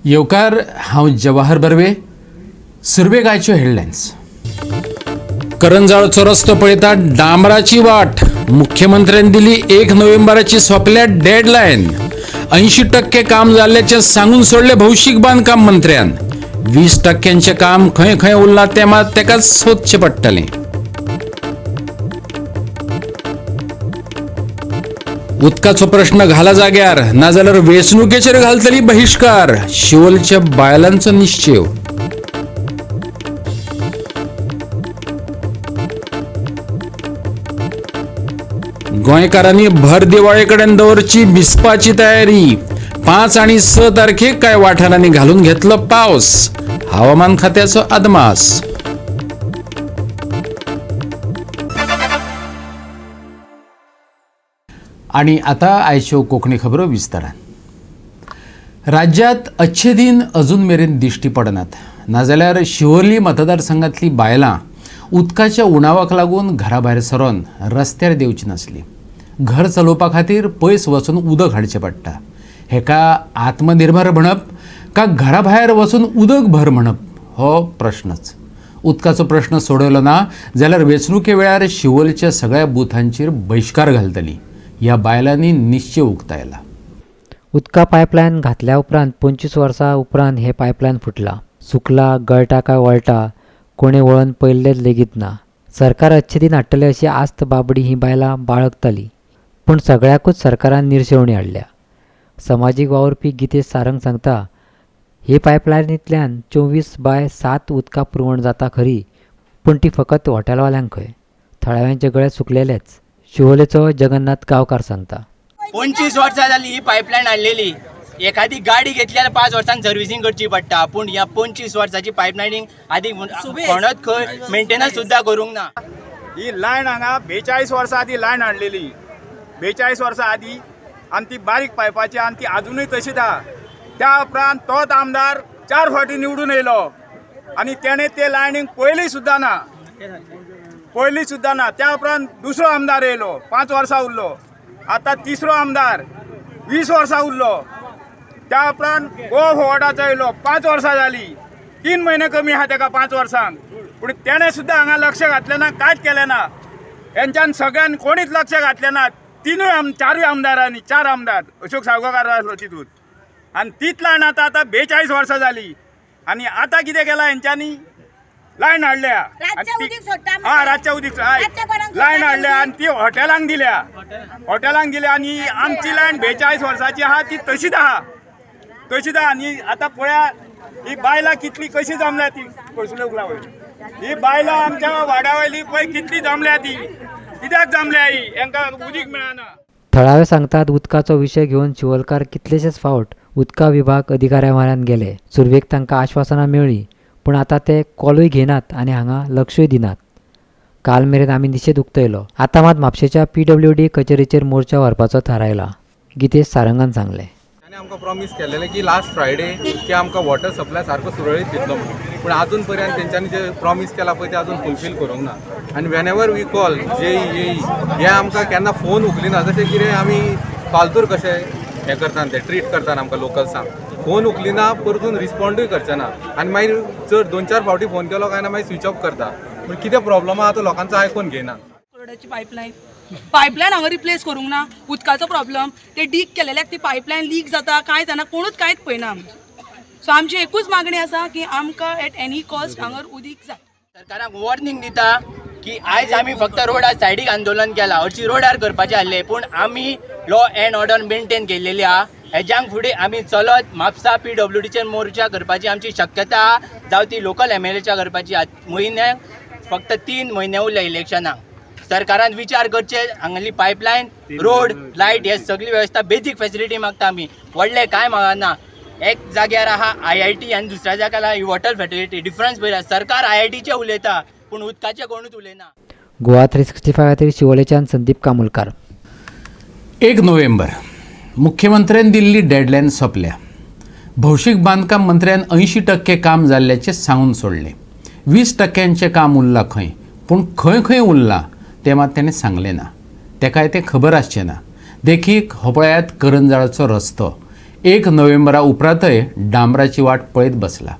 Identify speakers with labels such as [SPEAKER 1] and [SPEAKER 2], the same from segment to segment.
[SPEAKER 1] येवकार, हांव जवाहर बर्वे. सुरवेक आयच्यो हेडलायन्स. करंजाळचो रस्तो पळयता डांबराची वाट. मुख्यमंत्र्यान दिली 1 नोव्हेंबराची सोंपल्या डेडलायन. 80% काम जाल्ल्याचें सांगून सोडले भौशीक बांदकाम मंत्र्यान. 20% काम खंय खंय उरलां तें मात तेकाच सोदचें पडटलें. उदकाचो प्रश्न घाला जाग्यार, नाजाल्यार वेंचणुकेचेर घालतली बहिश्कार. शिवोलच्या बायलांचो निश्चेव. गोंयकारांनी भर दिवाळे कडेन दवरची भिजपाची तयारी. 5 आणि 6 तारखेक कांय वाठारांनी घालून घेतलो पावस. हवामान खात्याचो अदमास. आणि आता आयच्यो कोंकणी खबरो विस्तारान. राज्यात अच्छे दिन अजून मेरेन दिश्टी पडनात. नाजाल्यार शिवोली मतदारसंघातली बायलां उदकाच्या उणावाक लागून घरा भायर सरोन रस्त्यार देंवची नासली. घर चलोवपा खातीर पयस वचून उदक हाडचें पडटा. हेका आत्मनिर्भर म्हणप का घरा भायर वचून उदक भर म्हणप हो प्रश्नच. उदकाचो प्रश्न सोडयलो ना जाल्यार वेंचणुके वेळार शिवोलच्या सगळ्या बुथांचेर बहिश्कार घालतली, ह्या बायलांनी निश्चय उक्तायला.
[SPEAKER 2] उदका पायपलायन घातल्या उपरांत 25 वर्सां उपरांत हें पायपलायन फुटलां. सुकला, गळटा काय वळटा कोणें वळोवन पळयल्लें लेगीत ना. सरकार अच्छे दिन हाडटलें अशी आस्त बाबडी हीं बायलां बाळगतालीं, पूण सगळ्याकूच सरकारान निर्शेवणी हाडल्या. समाजीक वावुरपी गितेश सारंग सांगता, हे पायपलायनींतल्यान 24/7 उदका पुरवण जाता खरी, पूण ती फकत हॉटेलवाल्यांक खंय, थळाव्यांचे गळे सुकलेलेच. शिवोलेचो जगन्नाथ गांवकार सांगता,
[SPEAKER 3] 25 वर्सां जाली ही पायपलायन हाडलेली. एखादी गाडी घेतली जाल्यार 5 वर्सांक सर्विसींग करची पडटा, पूण ह्या 25 वर्साची पायपलायनींग आदी कोणच खंय मेंटेनन्स सुद्दां करूंक ना.
[SPEAKER 4] ही लायन हांगा 42 वर्सां आदी लायन हाडलेली, 42 वर्सां आदी, आनी ती बारीक पायपाची आनी ती आजुनूय तशीच आहा. त्या उपरांत तोच आमदार 4 फावटी निवडून येयलो आनी तेणें ते लायनीक पयली सुद्दां ना, पयली सुद्दां ना. त्या उपरांत दुसरो आमदार येयलो, 5 वर्सां उरलो. आतां तिसरो आमदार 20 वर्सां उरलो. त्या उपरांत गोवा फॉरवर्डाचो येयलो, 5 वर्सां जाली, 3 म्हयने कमी आहा तेका 5 वर्सांक. पूण तेणें सुद्दां हांगा लक्ष घातलें ना, कांयच केलें ना. हेंच्यान सगळ्यान कोणीच लक्ष घातलें ना. 4 आमदारांनी, 4 आमदार अशोक साळगांवकार आसलो तितूंत. आनी तीच लायन आतां आतां 42 वर्सां जाली आनी आतां कितें केलां हेंच्यांनी, लायन हाडल्या, हा रातचें उदीक लायन हाडल्या आनी ती हॉटेलांक दिल्या, हॉटेलांक दिल्या. आनी आमची लायन 42 वर्सांची आहा ती तशीच आहा, तशीच आहा. आनी आतां पळया ही बायलां कितली कशी जमल्या ती पयसुले वयर, ही बायलां आमच्या वाड्या वयली पळय कितली जमल्या ती, कित्याक जमल्या ही, हेंकां उदीक मेळना.
[SPEAKER 2] थळावे सांगतात, उदकाचो विशय घेवन शिवोलकार कितलेशेच फावट उदका विभाग अधिकाऱ्या म्हऱ्यांत गेले. सुरवेक तांकां आश्वासनां मेळ्ळीं, पूण आतां ते कॉलूय घेनात आनी हांगा लक्षूय दिनात. काल मेरेन आमी निशेध उक्तयलो, आतां मात म्हापशेच्या PWD कचेरेचेर मोर्चा व्हरपाचो थारायला, गितेश सारंगान सांगलें.
[SPEAKER 5] ताणें आमकां प्रॉमीस केलेलें की लास्ट फ्रायडे की आमकां वॉटर सप्लाय सारको सुरळीत दितलो म्हणून, पूण आजून पर्यंत तेंच्यांनी जे प्रॉमीस केला पळय ते आजून फुलफील करूंक ना. आनी when ever we call जे हे आमकां केन्ना फोन उखलिना, जशें कितें आमी फालतूर कशें हें करता ते ट्रीट करतात आमकां लोकल्सांक. फोन उखलिना, परतून रिस्पोंडूय करचे ना आनी मागीर चड 2-4 फावटी फोन केलो काय ना मागीर स्विच ऑफ करता. पूण कितें प्रॉब्लम आहा तो लोकांचो आयकून घेयना.
[SPEAKER 6] कोरडाची पायपलायन हांगा रिप्लेस करूंक ना. उदकाचो प्रॉब्लम, ते डीक केलेल्याक ती पायपलायन लीक जाता, कांय जाणा, कोणूच कांयच पळयना आमची. सो आमची एकूच मागणी आसा की आमकां एट एनी कॉस्ट हांगर उदीक जाय.
[SPEAKER 3] सरकाराक वॉर्निंग दिता की आयज आमी फक्त रोडार सायडीक आंदोलन केलां, हरशी रोडार करपाचें आहलें, पूण आमी लॉ एंड ऑर्डर मेंटेन केल्लेली आहा. हेज्यांक फुडें आमी चलत म्हापसा PWDचेर मोर्चा करपाची आमची शक्यता आहा, जावं ती लोकल MLAच्या करपाची. म्हयन्याक फक्त 3 म्हयने उरले इलेक्शनाक. सरकारान विचार करचे, हांगली पायपलायन, रोड, लायट हे सगळी वेवस्था, बेजीक फेसिलिटी मागता आमी, व्हडलें कांय मागना. एक जाग्यार आहा IIT आनी दुसऱ्या जाग्यार आहा वॉटर फेसिलिटी. डिफरन्स पळयला, सरकार IITचे उलयता पूण उदकाचे कोणूच उलयना.
[SPEAKER 2] गोवा 365 खातीर शिवोलेच्यान संदीप कामुलकार.
[SPEAKER 1] 1 नोव्हेंबर मुख्यमंत्र्यान दिल्ली डेडलायन सोंपल्या. भौशीक बांदकाम मंत्र्यान 80% काम जाल्ल्याचें सांगून सोडलें. 20% काम उरलां खंय, पूण खंय खंय उरलां तें मात तेणें सांगलें ना. तेकाय तें खबर आसचें ना. देखीक हो पळयात करंजाळचो रस्तो. 1 नोव्हेंबरा उपरांतय डांबराची वाट पळयत बसला.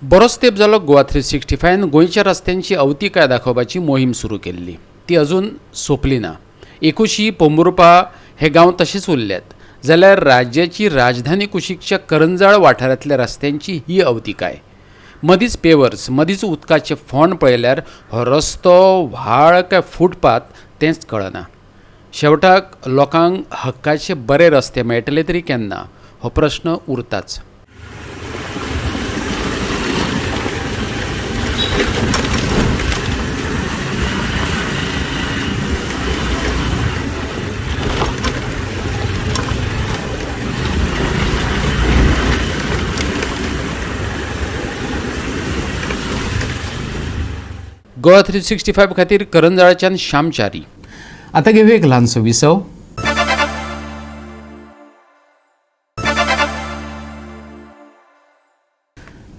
[SPEAKER 1] बरोच तेंप जालो गोवा 365 गोंयच्या रस्त्यांची अवतिकाय दाखोवपाची मोहीम सुरू केल्ली, ती अजून सोंपली ना. एकुशी, पोंबुर्पा हे गांव तशेच उरल्यात, जाल्यार राज्याची राजधानी कुशीकच्या करंजाळ वाठारांतल्या रस्त्यांची ही अवतिकाय. मदींच पेवर्स, मदींच उदकाचे फोंड पळयल्यार हो रस्तो व्हाळ काय फुटपाथ तेंच कळना. शेवटाक लोकांक हक्काचे बरे रस्ते मेळटले तरी केन्ना हो प्रश्न उरताच. गोवा 365 खातीर करंजाळच्यान श्यामचारी. आतां घेवया एक ल्हानसो विसव.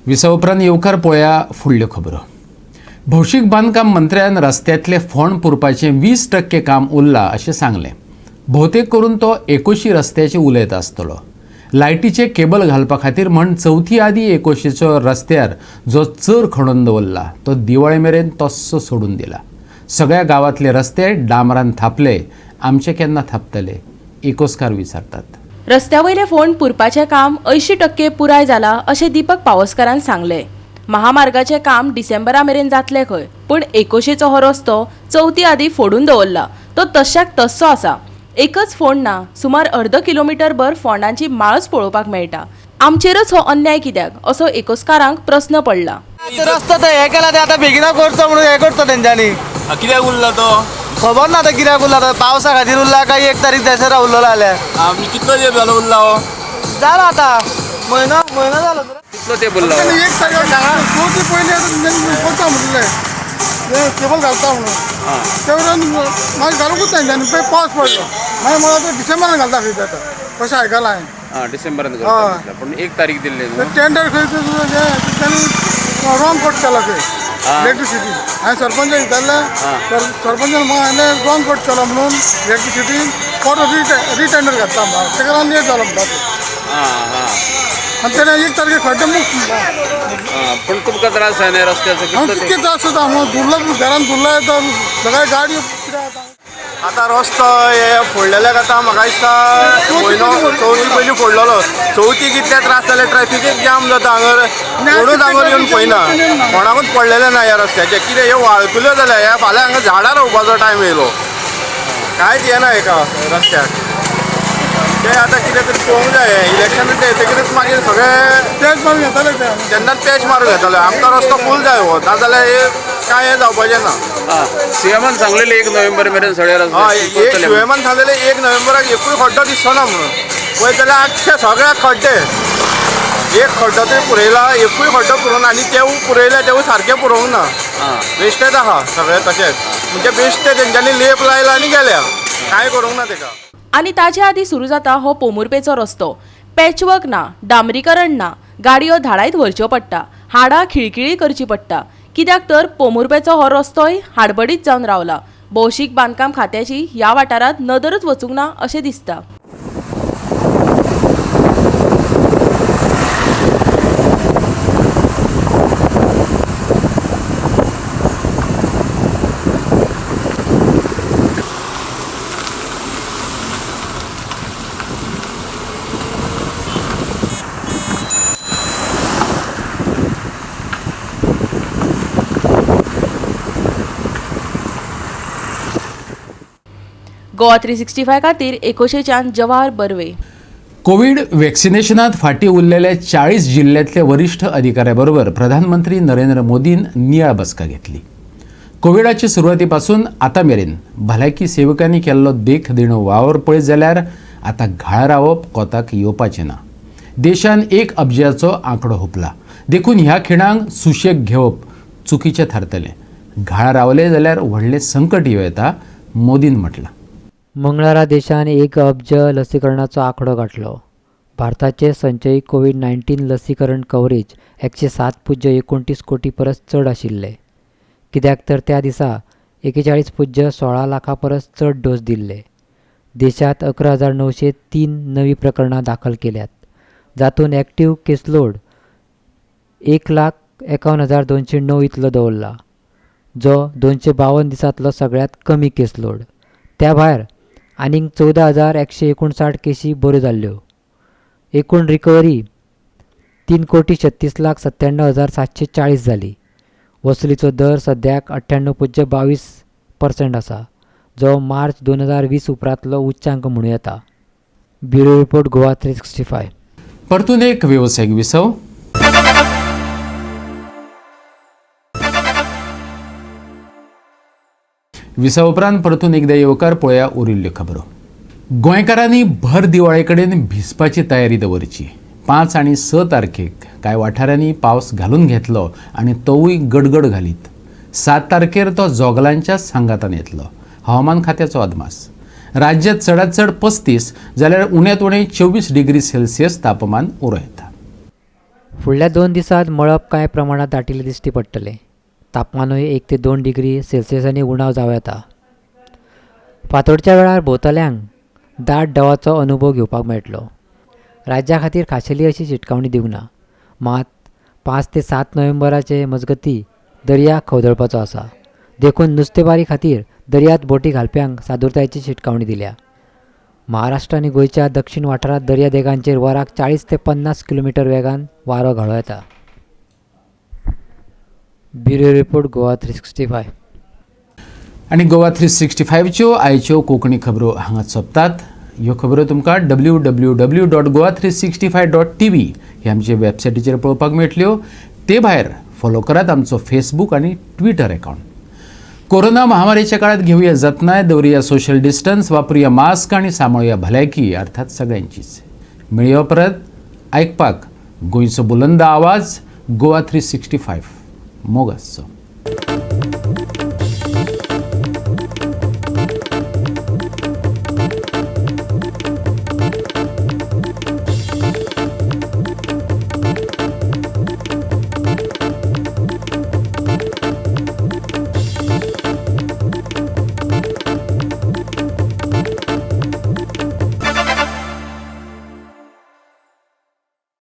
[SPEAKER 1] विसव उपरांत येवकार पळया फुडल्यो खबरो. भौशीक बांदकाम मंत्र्यान रस्त्यांतले फोंड पुरपाचें 20% काम उरलां अशें सांगलें. भोवतेक करून तो एकोशी रस्त्याचेर उलयता आसतलो. लायटीचे केबल घालपा खातीर म्हण चवथी आदी एकोशीचो रस्त्यार जो चर खणून दवरला तो दिवाळे मेरेन तस्सो सोडून दिला. सगळ्या गांवांतले रस्ते डांबरान थापले, आमचे केन्ना थापतले एकोसकार विचारतात.
[SPEAKER 7] रस्त्या वयले फोंड पुरपाचें काम 80% पुराय जाला अशें दीपक पावसकारान सांगलें. महामार्गाचें काम डिसेंबरा मेरेन जातलें खंय, पूण एकोशेचो हो रस्तो चवथी आदी फोडून दवरला तो तश्याक तस्सो आसा. एकच फोंड ना, सुमार अर्द किलोमिटर भर फोंडांची माळच पळोवपाक मेळटा. आमचेरच हो अन्याय कित्याक असो एकोसकारांक प्रस्न पडला.
[SPEAKER 8] रस्तो तर हे केला ते आतां बेगिना करचो म्हणून हे करतो तेंच्यांनी.
[SPEAKER 9] कित्याक उरला तो
[SPEAKER 8] खबर ना आतां कित्याक उरला, पावसा खातीर उरला काय 1 तारीख जायसर उरलेलो जाल्यार.
[SPEAKER 9] कितलो तेंप जालो उरला हो?
[SPEAKER 8] जालो आतां म्हयनो म्हयनो जालो.
[SPEAKER 9] कितलो तेंप उरला?
[SPEAKER 10] 1 तारीख चवथी पयलीं करता म्हणलें, केबल घालता म्हणून, ते उपरांत मागीर घालूंकूच ना तेंच्यांनी. पळय पावस पडलो मागीर मला तो डिसेंबरान घालता खंय आतां कशें आयकलां हांवें.
[SPEAKER 9] डिसेंबरान घालता, पूण 1 तारीख दिल्ली
[SPEAKER 10] टेंडर खंय तांणी रॉंग कट केला खंय इलेक्ट्रिसिटी. हांवें सरपंचाक विचारलें, सरपंचान म्हाका हांवें रॉंग कट केला म्हणून इलेक्ट्रिसिटी परत रिटेंडर घातला म्हणटा, तेका लागून लेट जालो म्हणटा. आनी तेणें 1 तारखे खड्डे मुक्त म्हणटा.
[SPEAKER 9] पण तुमकां त्रास जायना रस्त्याचो?
[SPEAKER 10] कितके त्रास जाता, धुल्ला घरान धुल्ला येता, सगळे गाडयो कितें जाता.
[SPEAKER 8] आतां रस्तो हे फोडलेल्याक आतां म्हाका दिसता म्हयनो चवथी पयलीं फोडलेलो. चवथी कितले त्रास जाले, ट्रॅफिकेक जाम जाता हांगर, कोणूच हांगर येवन पळयना, कोणाकूच पडलेलें ना ह्या रस्त्याचें. कितें ह्यो वाळकुल्यो जाल्या, ह्या फाल्यां हांगा झाडां रोवपाचो टायम येयलो, कांयच येना हेका रस्त्याक. ते आतां कितें तरी पळोवंक जाय, इलेक्शन येतकीरच मागीर सगळे
[SPEAKER 10] पॅच मारून घेताले ते,
[SPEAKER 8] तेन्नाच पॅच मारून घेताले. आमकां रस्तो फूल जाय हो, नाजाल्यार हे कांय हें जावपाचें ना.
[SPEAKER 9] सीएमान सांगलेले 1 नोव्हेंबर मेरेन सगळे रस्ते.
[SPEAKER 8] एक सीएमान सांगलेले 1 नोव्हेंबराक एकूय खड्डो दिसचो ना म्हणून, पळयत जाल्यार आख्खे सगळ्या खड्डे, एक खड्डो तरी पुरयला, एकूय खड्डो पुरोवंक ना. आनी तेवूय पुरयले तेवूय सारके पुरोवंक ना, बेश्टेच आहा सगळें तशेंच. म्हणजे बेश्टे तेंच्यांनी लेप लायला आनी गेल्या, कांय करूंक ना तेका.
[SPEAKER 7] आनी ताजे आदी सुरू जाता हो पोमुर्पेचो रस्तो. पॅचवर्क ना, डांबरीकरण ना, गाडयो धाडायत व्हरच्यो पडटा, हाडां खिळखिळी करची पडटा. कित्याक तर पोमुर्पेचो हो रस्तोय हाडबडीत जावन रावला. भौशीक बांदकाम खात्याची ह्या वाठारांत नदरूच वचूंक ना अशें दिसता. गोवा 365 खातीर एकोशेच्यान जवाहर बर्वे.
[SPEAKER 1] कोवीड वॅक्सिनेशनात फाटीं उरलेल्या 40 जिल्ल्यांतले वरिश्ठ अधिकाऱ्यांबरोबर प्रधानमंत्री नरेंद्र मोदीन नियाळ बसका घेतली. कोविडाचे सुरवातीपासून आतां मेरेन भलायकी सेवकांनी केल्लो देखदिणो वावर पळयत जाल्यार आतां घाळ रावप कोताक येवपाचें ना. देशान 1 अब्जाचो आंकडो हुपला, देखून ह्या खिणांक सुशेग घेवप चुकीचें थारतलें. घाळ रावले जाल्यार व्हडलें संकट येवं येता, मोदीन म्हटलां.
[SPEAKER 2] मंगळारा देशान 1 अब्ज लसीकरणाचो आंकडो गाठलो. भारताचे संचयी कोवीड-19 लसीकरण कवरेज 107.29 कोटी परस चड आशिल्ले, कित्याक तर त्या दिसा 41.16 लाखां परस चड डोस दिल्ले. देशांत 11,903 नवी प्रकरणां दाखल केल्यात, जातूंत एक्टिव्ह केसलोड 1,51,209 इतलो दवरला, जो 252 दिसांतलो सगळ्यांत कमी केसलोड. त्या भायर आनीक 14,159 केशी बऱ्यो जाल्ल्यो. एकूण रिकवरी 3,36,97,740 जाली. वसुलीचो दर सद्याक 98.22% आसा, जो मार्च 2020 उपरांतलो उच्चांक म्हणूं येता. Bureau report, Goa 365.
[SPEAKER 1] परतून एक वेवसायीक विसव. विसव उपरांत परतून एकदा येवकार. पळया उरिल्ल्यो खबरो. गोंयकारांनी भर दिवाळे कडेन भिजपाची तयारी दवरची. 5 आनी 6 तारखेक कांय वाठारांनी पावस घालून घेतलो आनी तोवूय गडगड घालीत. 7 तारखेर तो जोगलांच्या सांगातान येतलो. हवामान खात्याचो अदमास. राज्यात चडात चड 35 जाल्यार उण्यांत उणें 24 डिग्री सेल्सियस तापमान उरूं येता.
[SPEAKER 2] फुडल्या 2 दिसांत मळब कांय प्रमाणांत दाटिल्लें दिश्टी पडटलें. तापमानूय 1 ते 2 डिग्री सेल्सियसांनी उणाव जावं येता. फांतोडच्या वेळार भोंवतल्यांक दाट दवाचो अनुभव घेवपाक मेळटलो. राज्या खातीर खाशेली अशी शिटकावणी दिवंक ना, मात 5 ते 7 नोव्हेंबराचे मजगती दर्या खवदळपाचो आसा, देखून नुस्तेमारी खातीर दर्यांत बोटी घालप्यांक सादुरतायेची शिटकावणी दिल्या. महाराष्ट्र आनी गोंयच्या दक्षिण वाठारांत दर्यादेगांचेर वराक 40 ते 50 किलोमिटर वेगान वारो घालूं येता. Bureau report, Goa 365.
[SPEAKER 1] आनी गोवा 365च्यो आयच्यो कोंकणी खबरो हांगा सोंपतात. ह्यो खबरो तुमकां www.goa365.tv हे आमचे वेबसायटीचेर पळोवपाक मेळटल्यो. ते भायर फॉलो करात आमचो फेसबूक आनी ट्विटर अकावंट. कोरोना महामारीच्या काळात घेवया जतनाय, दवरुया सोशल डिस्टन्स, वापरुया मास्क आनी सांबाळुया भलायकी, अर्थात सगळ्यांचीच. मेळया परत आयकपाक गोंयचो बुलंद आवाज गोवा 365. मोग आसचो.